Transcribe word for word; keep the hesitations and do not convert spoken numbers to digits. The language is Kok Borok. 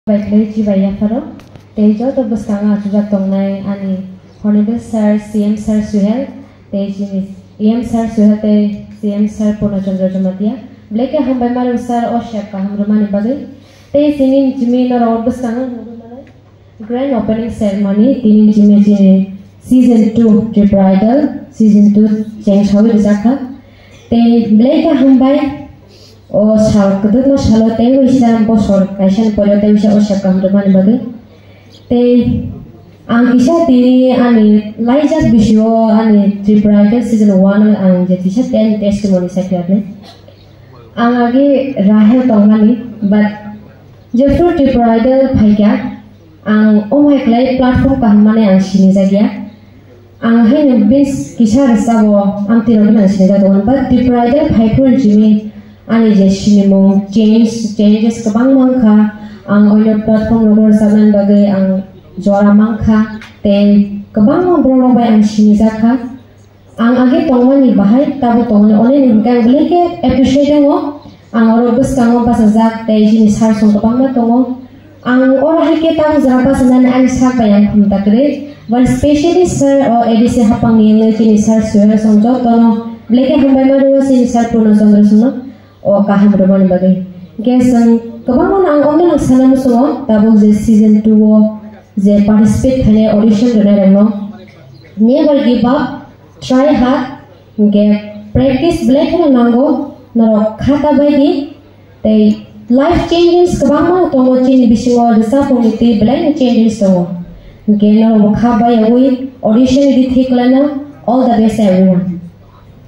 Bai khlai chibai yapharo, tei joto bwskango achukjak tongnai ani Honorable Sir C M Sir Suhel, tei chini E M Sir Suhel tei C M Sir Purno Chandra Jamatia, belai khe hambai mano sir o sep kaham rwmani bagwi. Tei chini chimi norok bwskango nugwi manai grand opening ceremony tini chimi chini season two Tripura Idol season two chengsawi rwjakha. Tei belai khe hambai. O sal kwdwkma salo tei waisa bosor kaisani pore tei waisa o sep kaham rwmani bagwi. Tei ang kisa tini ani laijak bisio ani Tripura Idol season one ang je kisa ten testimony sakhi adi. Ang agi Rahel tongmani, but jephru Tripura Idol phaikha, ang omai klai platform kaham mani ang sinijak ya. Ang haino bes kisa rwchabo ang tino gwnang sinijak tongo, but Tripura Idol phaiphuru chini ani je sinimung change, changes kwbang mankha. Ang oino platform rogo rwchabnani bagwi ang jora mankha, tei kwbangma borok rok bai ang sinijakha. Ang age tongmani bahai tabuk tongmani onek ni hwnkhe ang belai khe appreciate tongo. Ang oro bwskango bachajak tei chini sir song kwbangma tongo. Ang oro hai khe tabuk jora bachanani ani sak bai ang khum ta kwrwi. But specially sir o A D C hapangni wngwi chini sir Suhel song jotono belai khe hambai ma rwo chini sir Purno Chandra songno o kaham rwmani bagwi. Hwnkhe chwng kwbangmano ang onek no sana muchungo tabuk je season two o je participate khainai audition rwnairokno never give up, try hard, hwnkhe practice belai kheno nango, norok kha ta bai di, tei life changes kwbangma tongo chini bisingo rwchapmungni twi belai no changes tongo, hwnkhe norokbo kha baiyawi audition di thik laino, all the best everyone.